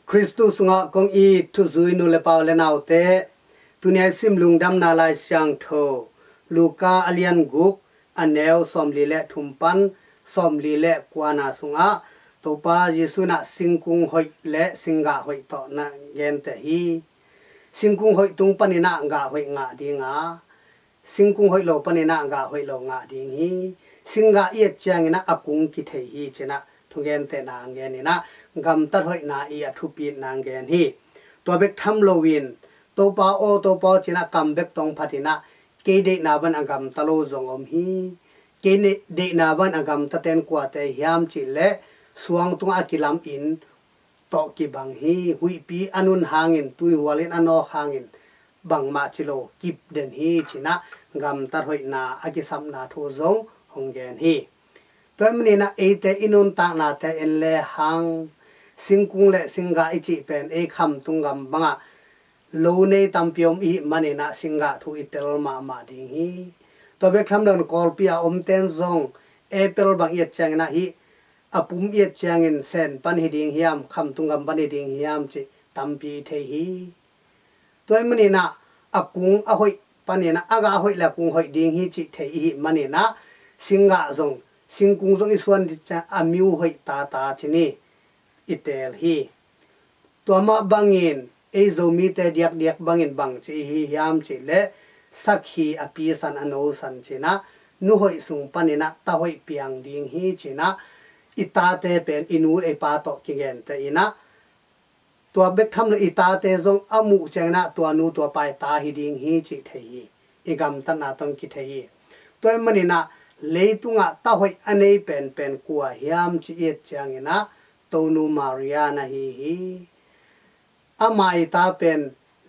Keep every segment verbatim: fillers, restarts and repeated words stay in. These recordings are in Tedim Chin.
Khristu sungah kong it thuzui nu le pa u le naute, tuni a i sim lungdamna Lai Siangtho Luka a lian guk, a neu sawmli le thum pan sawmli le kuana sungah Topa Jesu in ah singkung hoih le singgah hoih tawh na gente hi. Singkung hoih tung panin ah gah hoih ngah ding a, singkung hoih lo panin ah gah hoih lo ngah ding hi. Singgah i et ciangin ah a kung kithei hi ci-in ah thugentehna a gen in ah gamtat hoihna i a thupitna a gen hi. Tua bek tham loin Topa aw, Topa aw ci-in ah kam bek tawng phatin ah kei deihna bangin a gamta lo zong om hi. Kei ne- deihna bangin a gamtate'n kuate hiam cih leh suang tungah a kilam inn tawh kibang hi. Huihpi a nun hangin, tuihual in a nawk hangin bangmah ci lo kip den hi ci-in ah gamtat hoihna a kisapna thu zong hong gen hi. Tua ahih manin ah eite i nuntaknate en le hang singkung le singgah i cih pen ei Khamtung gam bangah lo nei tampi om i hih manin ah singgah thu i tel mahmah ding hi. Tua bek tham loin Kawlpi a omte'n zong apple bang i et ciangin ah hih a pum i et ciangin Sen pan hi ding hiam, Khamtung gam pan hi ding hiam cih tampi i thei hi. Tua ahih manin ah a kung a hoih panin ah a gah hoih le a kung hoih ding hi cih thei i hih manin ah singgah zong, singkung zong i suan ding ciang a miu hoih tata ci-in i teel hi. Tua mah bangin ei Zomite diakdiak bangin bangci i hi hiam cih leh sakhi a pi san a no san ci-in ah nu hoih sung panin ah ta hoih piang ding hi ci-in ah i tate pen i nu ei pa tawh kigenteh in ah tua bek tham loin i tate zong a muh ciangin ah tua nu tua pa i ta hi ding hi cih thei hi. I gamtatna tawh kithei hi. Tua ahih manin ah leitungah ta hoih a nei penpen kua hiam cih i et ciangin ah Tonu Maria na hi hi. Ama i ta pen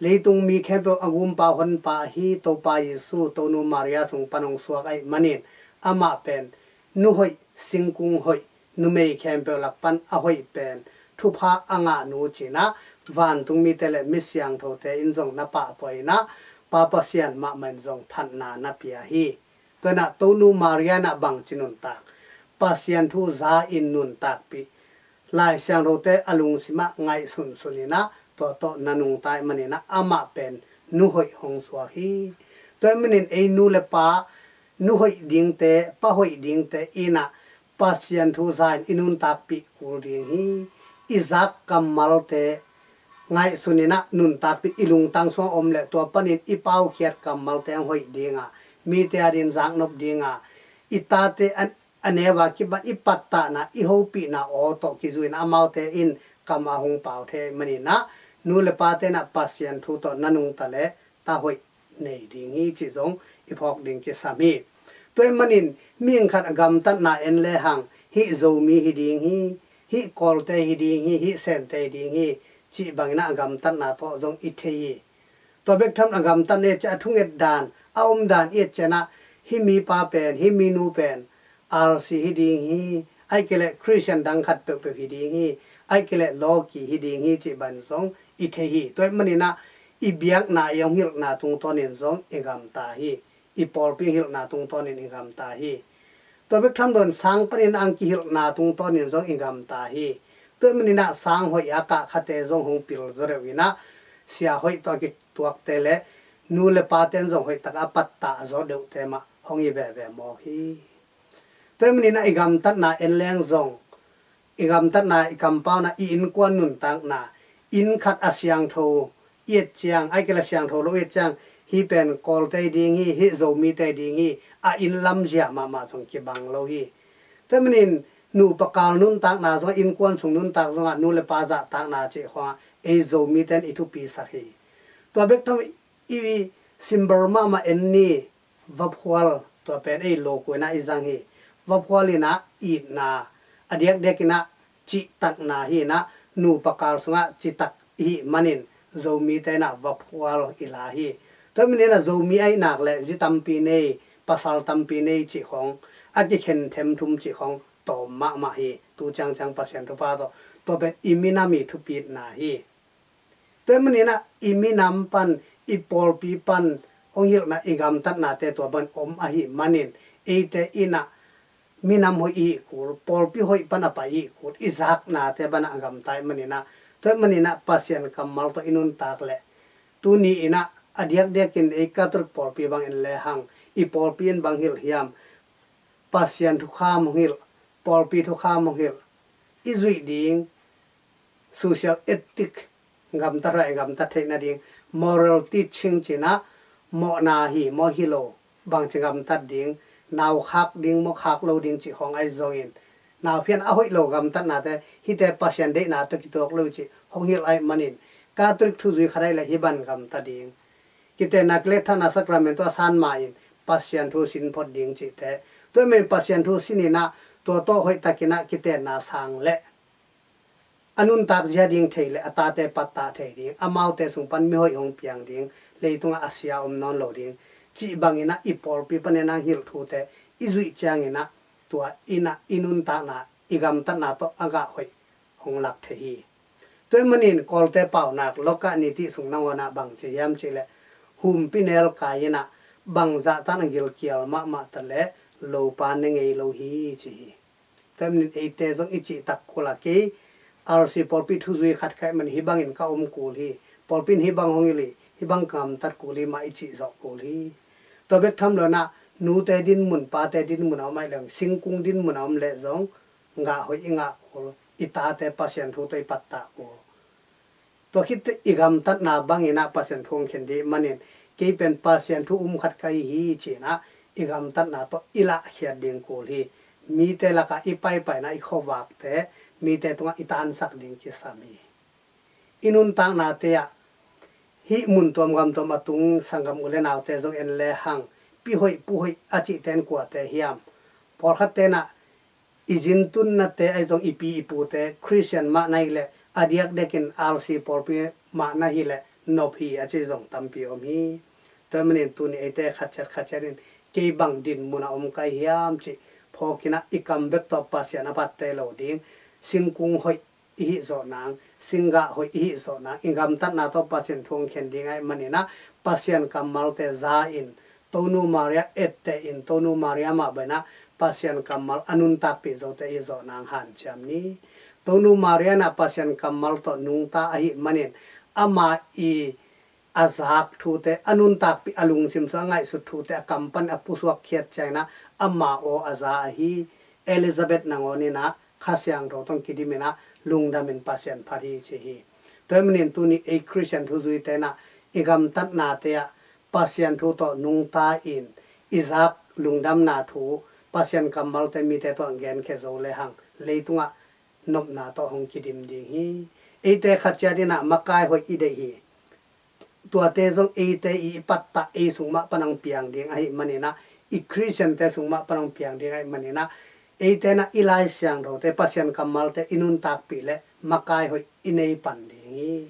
leitung mi khempeuh a gumpa honpa ahi Topa Jesu Tonu Maria sung pan hong suak ahih manin amah pen nu hoih, singkung hoih, numei khempeuh lak pan a hoih pen thupha a ngah nu ci-in ah vantung mite le mi siangthote in zong na pahtawi in ah Pa Pasian mahmah in zong phatna na pia hi. Tua in ah Tonu Maria in ah bangci nuntak, Pasian thu za in nuntakpih, Lai Siangthote a lungsim ah ngaihsunsun in ah tua tawh na nungta ahih manin ah amah pen nu hoih hong suak hi. Tua ahih manin ei nu le pa nu hoih dingte, pa hoih dingte in ah Pasian thu za in i nuntakpih kul ding hi. I zak kammalte ngaihsun in ah nuntakpih in, i lungtang sungah om leh tua panin i paukhiat kammalte hong hoih ding a, mite adingin zaknop ding a, i tate a, a neu a kipan i pattahna, i hopihna aw tawh kizui in ah amaute in kam a hong pau thei ahih manin ah nu le pate in ah Pasian thu tawh na nungta leh ta hoih nei ding hi cih zong i phawk ding kisam hi. Tua ahih manin mihing khat a gamtatna en le hang hih Zomi hi ding hi, hih Kawlte hi ding hi, hih Sente hi ding hi cih bangin ah a gamtatna tawh zong i thei hi. Tua bek tham a gamtatna i et ciang a thunget dan, a om dan i et ciang ah hih mipa pen, hih minu pen R C hi ding hi, ahih kei leh Khristian dang khat peuhpeuh hi ding hi, ahih kei leh Lawki hi ding hi cih bangin zong i thei hi. Tua ahih manin ah i biakna, i hong hilhna tungtawnin zong i gamta hi. I pawlpi hong hilhna tungtawnin i gamta hi. Tua bek tham loin sang panin a hong kihilhna tungtawnin zong i gamta hi. Tua ahih manin ah sang hoih a kah khate zong hong pil zaw deuh in ah sia hoih tawh a kituakte le nu le pate in zong hoih tak a pattah zaw deuhte mah hong hi veve mawk hi. Tua ahih manin ah i gamtatna en leng zong, i gamtatna, i kampauna, i innkuan nuntakna, inn khat a siangtho i et ciang, ahih kei leh siangtho lo i et ciang, hih pen Kawlte hi ding hi, hih Zomite hi ding hi, a inn lamzia mahmah zong kibang lo hi. Tua ahih manin nupa kal nuntakna zong, innkuan sung nuntak zongah nu le pa zahtakna cih khawngah ei Zomite in i thupisak hi. Tua bek tham i simbar mahmah en ni. Vaphual, tua pen ei lokuina i zang hi. Vaphual in ah itna, a diakdiak in ah cihtakna hi in ah nupa kal sungah citak i hih manin Zomite in ah vaphual i la hi. Tua ahih manin ah Zomi ahih nak leh zi tampi nei, pasal tampi nei cih khawng, a kikhen them thum cih khawng tawm mahmah hi. Tu ciangciang Pasian thupha tawh tua pen i minam i thupitna hi. Tua ahih manin ah i minam pan, i pawlpi pan hong hilhna, i gamtatnate tua bangin om ahih manin eite in ah minam hoih i hih kul, pawlpi hoih pan a pai i hih kul, i zaknate bangin a gamta ahih manin ah Tua ahih manin ah Pasian kammal tawh i nuntak leh, tuni in ah a diakdiakin ei Catholic pawlpi bang en lehang, i pawlpi in bang hilh hiam, Pasian thukham hong hilh, pawlpi thukham hong hilh, i zuih ding, social ethic, gamtat huai gamtat theih nading, moral teaching ci-in ah, mawhna hi maw hi lo, bangci gamtat ding, nau khak ding maw khak lo ding cih khawng ahi zongin, nau phian a hoih lo gamtatnate, hihte Pasian deihna tawh kituak lo cih hong hilh ahih manin, Catholic thuzui khat ahih leh hih bang gamta ding, kitenna kiletthahna sacrament tawh a san ma-in Pasian thu sin phot ding cihte. Tua ahih manin Pasian thu sin in ah, tua tawh hoihtakin ah kitenna sang leh, a nuntak zia ding thei leh a tate pattah thei ding, amaute sung pan mihoih hong piang ding, leitungah a sia om nawn lo ding, cih bangin ah i pawlpi panin a hilh thute i zuih ciangin ah, tua in ah i nuntakna, i gamtatna tawh a gah hoih hong lak thei hi. Tua ahih manin Kawlte paunak Luka ni tih sung nangawn ah bang ci hiam cih leh, humpinelkai in ah bang zahtan a gilkial mahmah ta leh lopa ne ngei lo hi ci hi. Tua ahih manin eite zong i cih tak kul a, kei R C pawlpi thuzui khat ka hih manin hih bangin ka om kul hi, pawlpi in hih bang hong hilh hi, hih bang ka gamtat kul hi mah i cih zawh kul hi. Tua bek tham lo in ah, nute dinmun, pate dinmun a om ahih leh, singkung dinmun a om leh zong, gah hoih i gah kul, i tate Pasian thu tawh i pattah kul. Tua khit teh i gamtatna bangin ah Pasian thu hong khen ding ahih manin, kei pen Pasian thu um khat ka hi hi ci-in ah i gamtatna tawh i lahkhiat ding kul hi. Mite lakah i paipaina, i khuavakte mite tungah i tansak ding kisam hi. I nuntaknate ah, hih mun tuam gam tuam a tung sanggam u le naute zong en lehang, pi hoih pu hoih a cihte in kuate hiam? Pawlkhatte in ah, i zintunnate ahi zong, i pi i pute Khristian mah na hih leh, a diakdiakin R C pawlpi mah na hih leh nop hi a ci zong tampi om hi. Tua ahih manin tuni eite khatciat khatciat in, kei bang dinmun a om ka hi hiam cih phawkin ah, i kam bek tawh Pasian a patte lo ding, singkung hoih i hih zawh nang, singgah hoih i hih zawh nang, i gamtatna tawh Pasian thu hong khen ding ahih manin ah, Pasian kammalte za in, Tonu Maria etteh in, Tonu Maria mah bangin ah Pasian kammal a nuntakpih zote i hih zawh nang hanciam ni. Tonu Maria in ah Pasian kammal tawh nungta ahih manin, ama i a zak thute, a nuntakpih, a lungsim sung a ngaihsut thute a kam pan a pusuak khiat ciangin ah, ama aw a za ahi Elizabeth nangawn in ah Kha Siangtho tawh kidim in ah lungdam in Pasian phat hi ci hi. Tua ahih manin tuni ei Khristian thuzuite in ah, i gamtatnate ah Pasian thu tawh nungta in, i zak lungdamna thu, Pasian kammalte mite tawh genkhia zo lehang, leitungah nopna tawh hong kidim ding hi. Eite khatciat in ah makai hoih i deih hi. Tuate zong eite i, i pattah, ei sung mah pan hong piang ding ahih manin ah, i Khristiante sung mah pan hong piang ding ahih manin ah, eite in ah i Lai Siangthote, Pasian kammalte i nuntakpih leh makai hoih i nei pan ding hi.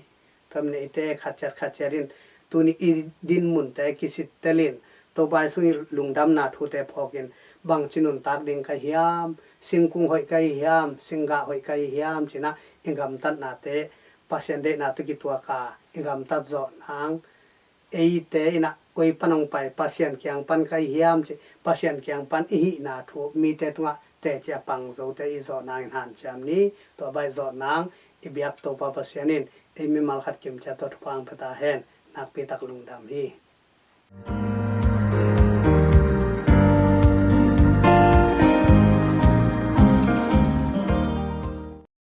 Tua ahih manin eite khatciat khatciat in tuni i dinmunte kisittel in, Topa Jesu i lungdamna thute phawkin, bangci nuntak ding ka hi hiam, singkung hoih ka hi hiam, singgah hoih ka hi hiam ci-in ah i gamtatnate, Pasian deihna tawh kituak a i gamtat zawh nang, eite in ah koi pan hong pai, Pasian kiang pan ka hi hiam cih, Pasian kiang pan i hihna thu mite tungah teci a pang zote i zawh nangin hanciam ni. Tua bang i zawh nang i biak Topa Pasian in ei mimal khat kimciat tawh thupha hong pia ta hen. Nakpi tak lungdam hi.